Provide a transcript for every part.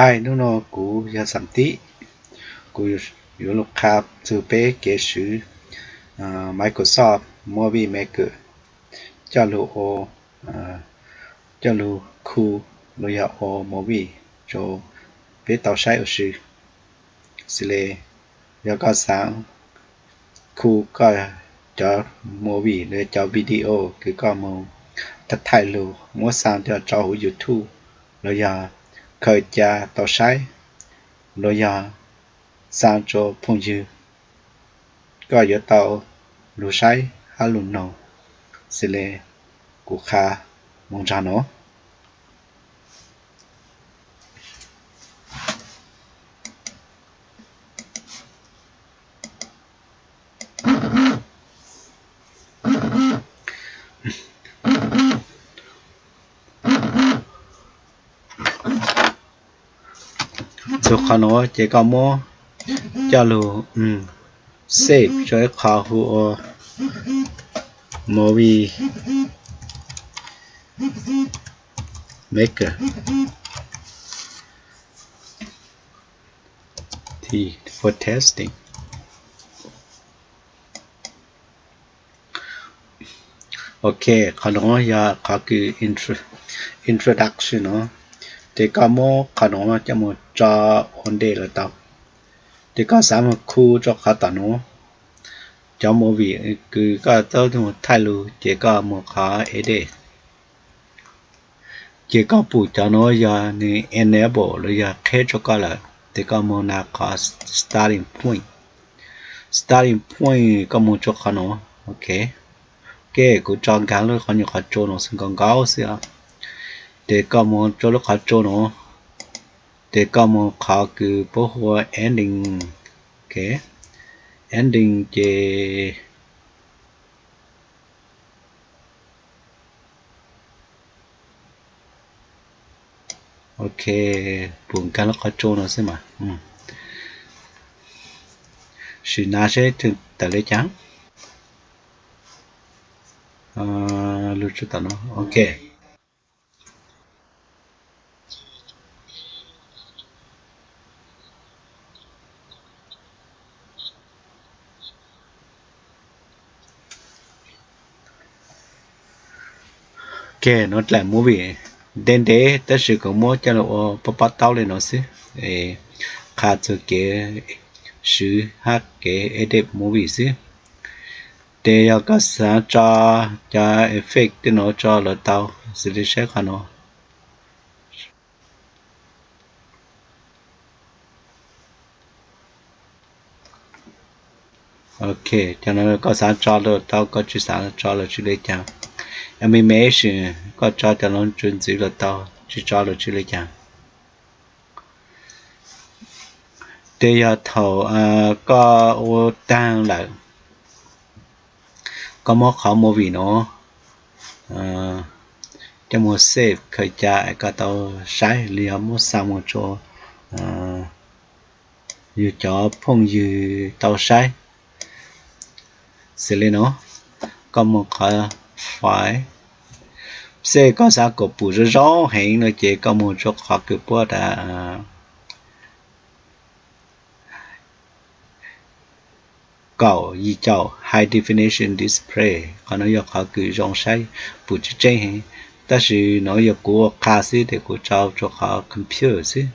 Hi, hnub no kuv yog Xam Tib, kuv yuav lug qha txug peb kev swv Microsoft Movie Maker coj lug ua, coj lug khu los yog ua movie rau peb tau saib ua si. Xws le yog koj xaav khu koj cov movie los yog cov video kws koj moog thaij lug muab xa coj rau huv YouTube los yog khaws ca tau saib los yog xa rau phooj ywg, koj yuav tau lug saib hab lug noog. Xws le kuv qha moog nraag nuav. Txug qhov nuav ces koj muab coj lug save rua ib qho hu ua Movie Maker for testing. Ok, qhov nuav yog qhov kws introduction nuav, ces koj muab qhov nuav coj moog tso ua ntej los tau. Ces koj xaav moog khu rua qhov tom nuav, cov movie kws koj tau moog thaij lug ces koj moog qhov edit. Ces koj pum cov nuav yog nwg enable los yog qheb rua koj lawm, ces koj moog naav qhov starting point. Starting point koj moog rua qhov nuav, ok. Ok, kuv tso nkaag lub qhov nyuam qhov tsua nuav xwb, nkaus nkaus xwb os. Ces koj moog rua lub qhov tsua nuav, ces koj moog qhov kws puab hu ua ending. Ok, ending ces Ok, pum nkaag lub qhov tsua nuav xwb mas. Sim naav seb tawm le caag. Lug tsuj tom nuav, ok. Ok, nuav dlaim movie ntev ntev tab sis kuv muab coj lug ua pab pab taub le nuav xwb, qha txug kev swv hab kev edit movie xwb. Ces yog koj xaav tso cov effect tej nuav tso los tau, xws li saib qhov nuav. Ok, cov nuav koj xaav tso los tau, koj tsis xaav tso los tsis le caag. Yog me me sim koj tso cov nuav tsw ntxiv los tau, tsis tso los tsis le caag. Ces yog thaum koj ua taag lawm, koj muab qhov movie nuav coj moog save khaws ca es koj tau saib, los yog muab xa moog rua yug cov phooj ywg tau saib. Xws li nuav, koj moog qhov file, seb koj xaav kom pum zoo zoo heev no ces koj moog rua qhov kws puab tas kaum yim caum high definition display, qhov nuav yog qhov kws zoo saib pum tseeb tseeb heev. Tab sis nuav yog kuv ua qha xwb ces kuv tso rua qhov computer xwb.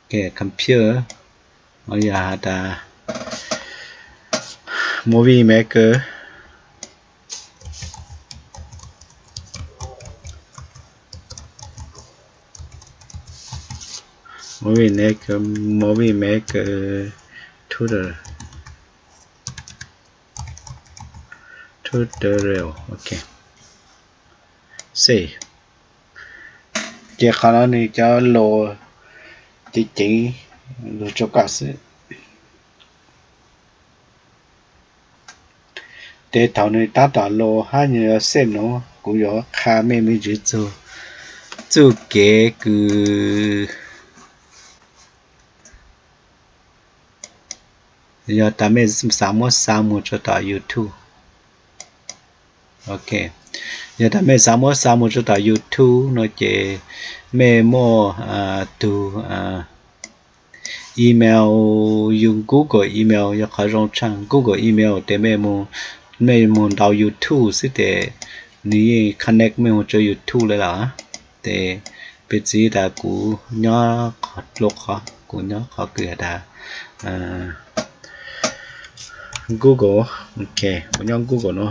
Ok, computer, nuav yog has tas movie maker. Movie maker, movie maker tutor, tutorial, ok. Save. Ces qhov no nwg cov lus ceev ceev lug rua koj xwb. Ces thaum nwg tab tom lus hab nwg yuav save nuav, kuv yuav qha mej me ntsis txug txuj kev kws yog tas mej xaav muab xa moog rua tom YouTube. Ok, Yog tas mej xav muab xa mus rua tom YouTube no ces mej muaj tug email, yug Google email yog qhov zoo tshaaj. Google email tes mej moog ntaus YouTube xwb tes nwg yeej connect mej mus rua YouTube le lawm. Tes piv txwv tas kuv nyob qhov dlua qhov, kuv nyob qhov kws has tas Google, ok, kuv nyob Google no.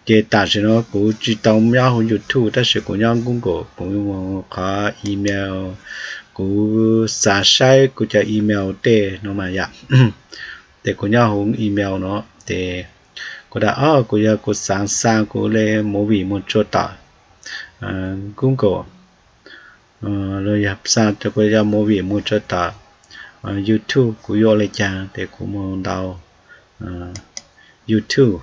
Ces tam sim no kuv tsis tau nyob huv YouTube tab sis kuv nyob Google, kuv mus qhov email, kuv xav saib kuv cov email tej no mas yom. Ces kuv nyob huv email no ces kuv tas o kuv yog kuv xav xa kuv le movie mus rua tom Google, los yog xa kuv cov movie mus rua tom YouTube kuv yuav ua le caag tes kuv mus ntaus YouTube.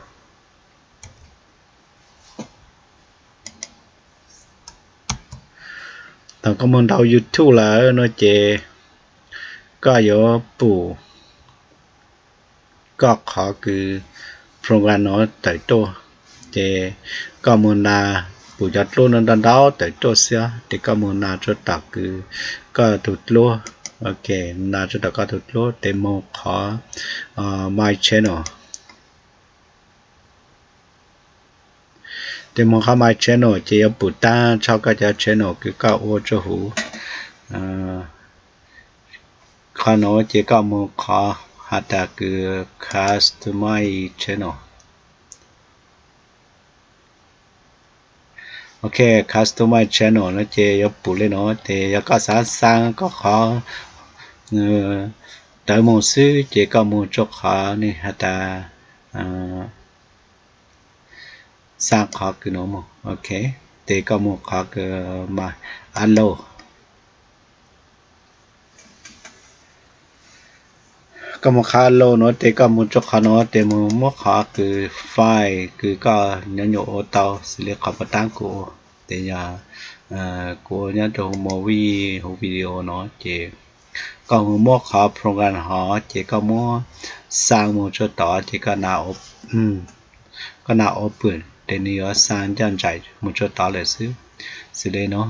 Thaum koj mus ntaus YouTube lawm no ces koj yuav pum koj qhov kws program no tawm tuaj, ces koj mus nas pum cov dluab no ntau ntau tawm tuaj xwb, ces koj mus nas rua tom kws koj tug dluab, ok, nas rua tom koj tug dluab tes moog qhov My Channel. Tes moog qhov My Channel ces yuav pum taag nrho koj cov channel kws koj ua rua huv. Qhov no ces koj mus qhov has tas kws Customize Channel. Ok, Customize Channel no ces yuav pum le no, ces yog koj xav xa koj qhov tawv moog xwb ces koj mus rua qhov nwg has tas xa qhov kws no mus, ok, ces koj mus qhov kws mas upload. Koj mus qhov upload no ces koj mus rua qhov no ces mus muab qhov kws file kws koj nyob nyuam ua tau, xws li qhov puas taab kuv ua, ces yog kuv ua nyob rua huv movie huv video no ces koj mus muab qhov program hov ces koj muab xa mus rua tod ces koj nas open tes nwg yuav xa ncaj nraim mus rua tod lawm xwb. Xws li no,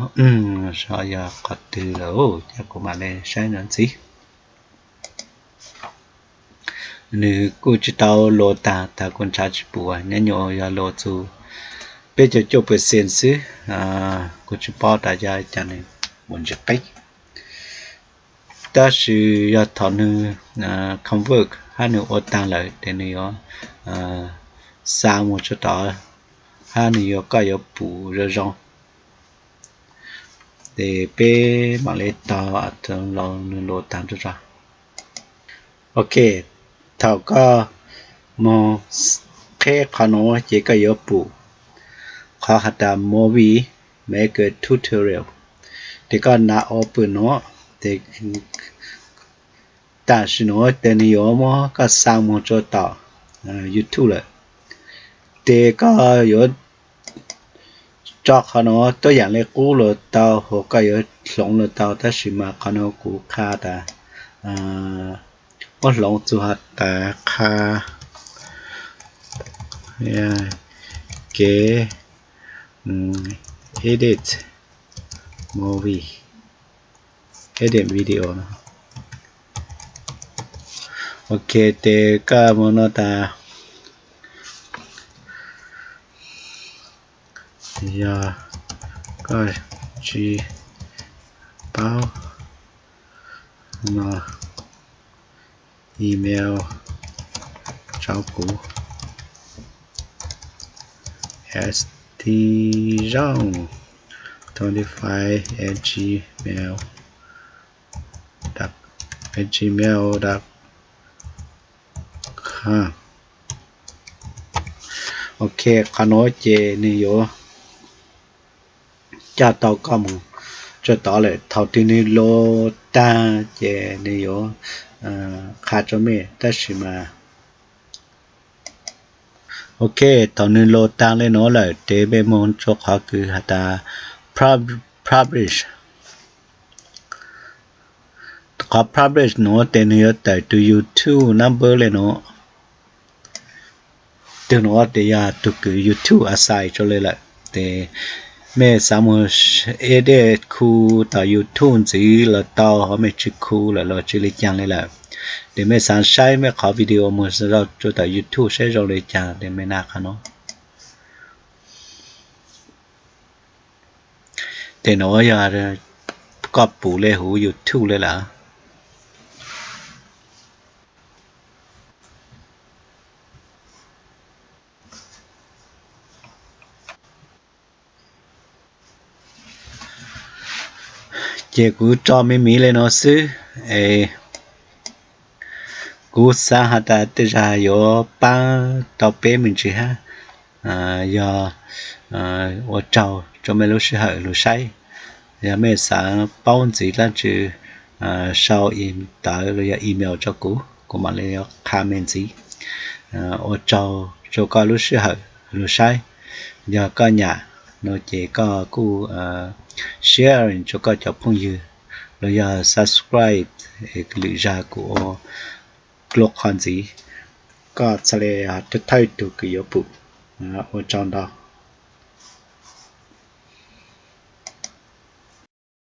yog qhov twg lawm ces kuv mam le saib ntxiv. Nws kuj tsis tau load tag, tas kuv nrhav tsis pum, nyab nyuam yog load txug peb caug cuaj percent xwb. Kuv tsis paub tas yog cas nws mus ntsis qeb. Tab sis yog thaum nws convert hab nws ua taag lawm ces nws yuav xa mus rua tod hab nws yuav, koj yuav pum zoo zoo. Ces peb mam le tog los nws load taag rua tso. Ok, thaum koj moog qheb qhov nuav ces koj yuav pum qhov has tas Movie Maker Tutorial, ces koj nav open nuav, ces tam sim nuav ces nws yuav muab koj xa moog rua tom YouTube lawm. Ces koj yuav tso qhov nuav tuab yaam le qub los tau, hos koj yuav hloov los tau, tab sis mas qhov nuav kuv qha tas muab hloov txug has tas qha kev edit movie, edit video no. Ok, ces koj mus no tas yog koj tsis paub no email rau kuv, st zone twenty five at gmail, at gmail dot com. Ok, qhov nuav ces nws yuav coj tau koj mus rua tod lawm. Thaum twg nws load tag ces nws yuav qha rua mej, tab sis mas ok, thaum nws load tag le nuav lawm ces mej moog rua qhov kws has tas publish. Qhov publish nuav ces nws yuav tawm tus YouTube number le nuav. Tus nuav tes yog tug kws YouTube a xais rua le lawm, tes mej xaav moog edit khu tom YouTube ntxiv los tau, hov mej tsi khu lawm los tsi le caag le lawm. Tes mej xaav saib mej qhov video moog rua tom YouTube saib zoo le caag tes mej naj qhov nuav. Tes nuav yog koj pum le huv YouTube le lawm. Ces kuv tso me miv le nuav xwb es kuv xaav has tas tej zag yuav paab tau peb me ntsis hab, yog ua tsaug rua mej lub sij hawm lug saib. Yog mej xaav paub ntxiv dlaab tsi, sau ntawv los yog email rua kuv, kuv mam le qha mej ntxiv. Ua tsaug rua koj lub sij hawm lug saib. Yog koj nyam no ces koj kuj share rua koj cov phooj ywg los yog subscribe lwm zag kuv ua dlua qhov ntxiv, koj txhad le thawj tug kws yuav pum. Ua tsaug ntau.